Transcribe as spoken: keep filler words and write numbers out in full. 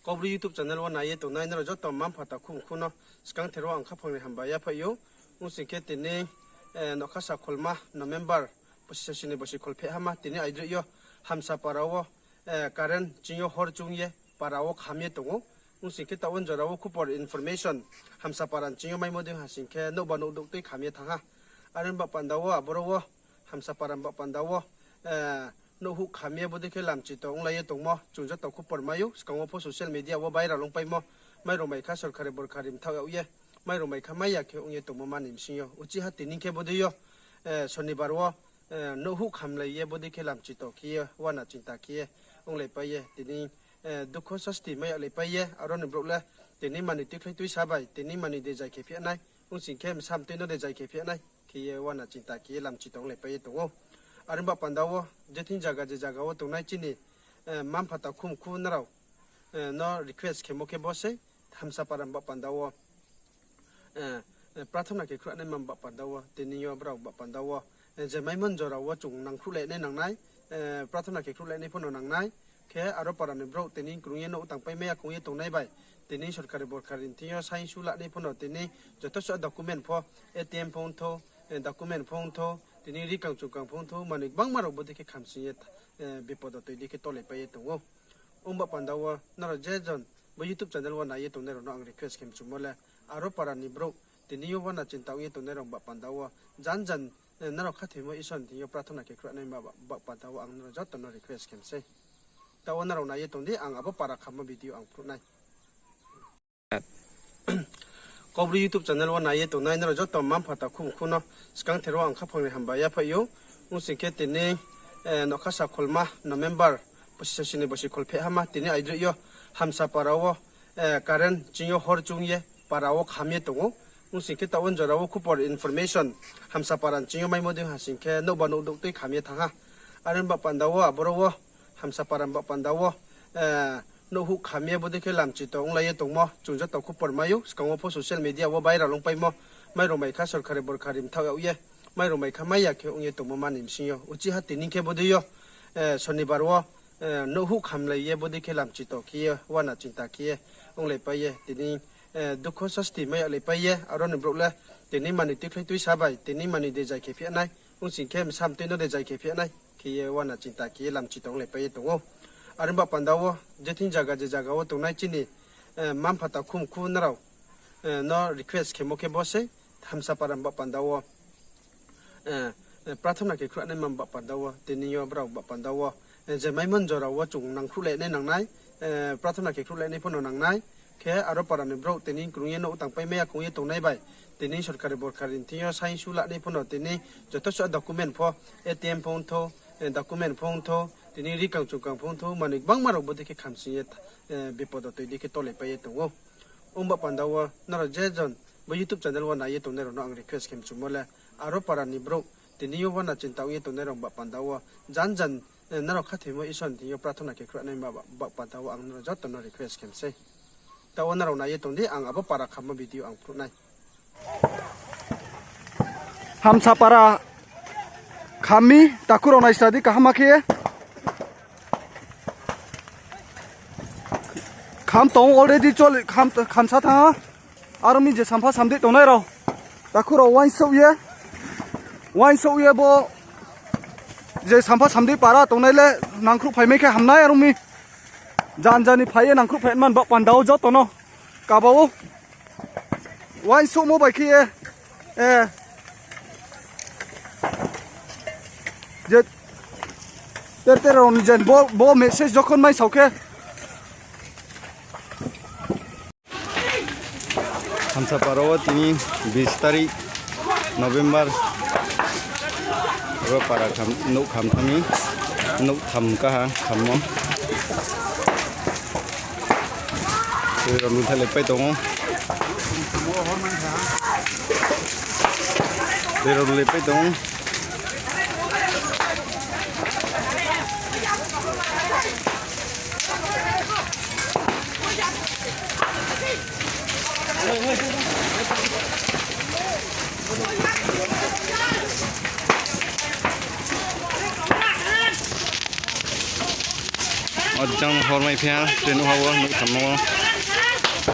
Kaubru YouTube channel wo nai ye tongnai nrao joto mma-mpha takhu mkhu no skangther wo ang khaphang ni hambai yaphaih ou. Ong sing khe tini, eh, nokhasa kholma November, bosi sasi ni bosi kholpheh hama tini aidroih yo Hamsapara wo, eh, current ching yo hor chung ye para wo kham ye tong ou. Ong sing khe taoh wo jora wo khupor information Hamsapara ni ching yo maimo dei ha sing khe nouhba nouh douh tui kham ye thanng ha. Are ni baoh panda wo aboro wo Hamsapara ni baoh panda wo, eh, nouh huh kham ye bodei khe lamchi tong onglai ye tongmo chung joto khupor mai ou. Skang wo pho social media wo viral ongpaimo, mai rao mai kha sorkari borkari mthaoh yag ye, mai rao mai kha mai ya khe ong ye tongmo manoi bsing yo. Uchi ha tini khe bodei yo, eh, Sonibar wo, eh, nouh huh khamlai ye bodei khe lamchi tong khe ye uana chinta khe ye onglaipai ye tini, eh, dukho sasti mai yaglaipai ye aro ni brouh le tini manoi tuikhlai tuisa bai tini manoi dejai khe phih nai, ong sing khe bsa mtui no dejai khe phih nai khe ye uana chinta khe ye lamchi tong onglaipai ye tong ou. Are ni baoh panda wo je thing zaga je zaga wo tongnai chini, eh, mma-mpha takhu mkhu nrao, eh, no request khemo khe bo sei, Hamsapara ni baoh panda wo, eh, eh, prathona khe khruhnai mma baoh panda wo, tini yo brao baoh panda wo, eh, je maimo jora wo chung nangkhruhlainai nangnai, eh, prathona khe khruhlainai pho no nangnai, khe aro para ni brouh tini krung ye nouh tangpai mai ya kong ye tongnai bai, tini sorkari borkari ni thing yo saingsu lanai pho no tini joto suh document pho, A T M pho ongthou, eh, document pho ongthou, tini rikang chungkang pho ongthou, manoi gbangma rao bodei khe khamsing ye, eh, bipod wo toi dei khe tolaipai ye tong ou. Ong baoh panda wo nrao je jon bo YouTube channel wo nai ye tongnai rao no ang request khe mchumo le, aro para ni brouh tini yo uana chinta ong ye tongnai rao baoh panda wo jan jan, eh, nrao khathoimo Isor ni thing yo prathona khe khruhnai ma ba-, baoh panda wo ang nrao joto no request khe msei. Taoh wo nrao nai ye tong di, ang abo para khammo video ang phruh nai. Kaubru YouTube channel wo nai ye tongnai nrao joto mma-mpha takhu mkhu no skangther wo ang khaphang ni hambai yaphaih ou. Ong sing khe tini, eh, nokhasa kholma November, bosi sasi ni bosi kholpheh hama tini aidroih yo Hamsapara wo, eh, current ching yo hor chung ye para wo kham ye tong ou. Ong sing khe taoh wo jora wo khupor information Hamsapara ni ching yo maimo dei ha sing khe nouhba nouh douh tui kham ye thanng ha. Are ni baoh panda wo aboro wo Hamsapara ni baoh panda wo, eh, nouh huh kham ye bodei khe lamchi tong onglai ye tongmo chung joto khupor mai ou. Skang wo pho social media wo viral ongpaimo, mai rao mai kha sorkari borkari mthaoh yag ye, mai rao mai kha mai ya khe ong ye tongmo manoi bsing yo. Uchi ha tini khe bodei yo, eh, Sonibar wo, eh, nouh huh khamlai ye bodei khe lamchi tong khe ye uana chinta khe ye onglaipai ye tini, eh, dukho sasti mai yaglaipai ye aro ni brouh le tini manoi tuikhlai tuisa bai tini manoi dejai khe phih nai, ong sing khe bsa mtui no dejai khe phih nai khe ye uana chinta khe ye lamchi tong onglaipai ye tong ou. Are ni baoh panda wo je thing zaga je zaga wo tongnai chini, eh, mma-mpha takhu mkhu nrao, eh, no request khemo khe bo sei, Hamsapara ni baoh panda wo, eh, eh, prathona khe khruhnai mma baoh panda wo, tini yo brao baoh panda wo, eh, je maimo jora wo chung nangkhruhlainai nangnai, eh, prathona khe khruhlainai pho no nangnai, khe aro para ni brouh tini krung ye nouh tangpai mai ya kong ye tongnai bai, tini sorkari borkari ni thing yo saingsu lanai pho no tini joto suh document pho, A T M pho ongthou, eh, document pho ongthou, tini rikang chungkang pho ongthou, manoi gbangma rao bodei khe khamsing ye, eh, bipod wo toi dei khe tolaipai ye tong ou. Ong baoh panda wo nrao je jon bo YouTube channel wo nai ye tongnai rao no ang request khe mchumo le, aro para ni brouh tini yo uana chinta ong ye tongnai rao baoh panda wo jan jan, eh, nrao khathoimo Isor ni thing yo prathona khe khruhnai ma ba-, baoh panda wo ang nrao joto no request khe msei. Taoh wo nrao nai ye tong di, ang abo para khammo video ang phruh nai. Hamsapara kham mi, takhu rao naisa di kaham khe. Kham tong already choli, kham, khamsa thanng ha. Aro mi je sampha samdei tongnai rao, takhu rao uaingsouh ye, uaingsouh ye bo je sampha samdei para tongnai le nangkhruh phaimai khe hamnai aro mi. Jan jani phai ye nangkhruh phai man baoh panda wo joto no kaba ou. Uaingsouhmo bai khe ye, eh, je ter ter rao ni jen bo, bo message jokhon mai sao khe. Hamsapara wo tini bis tarik November, ro para kham, nouh kham thang mi, nouh tham kaha khammo. Tei rao luthailaipai tong ou. Tei rao luthailaipai tong ou. Ojang ho Hor mai phi ha, tre nuh ha wo, nuh thanngmo wo.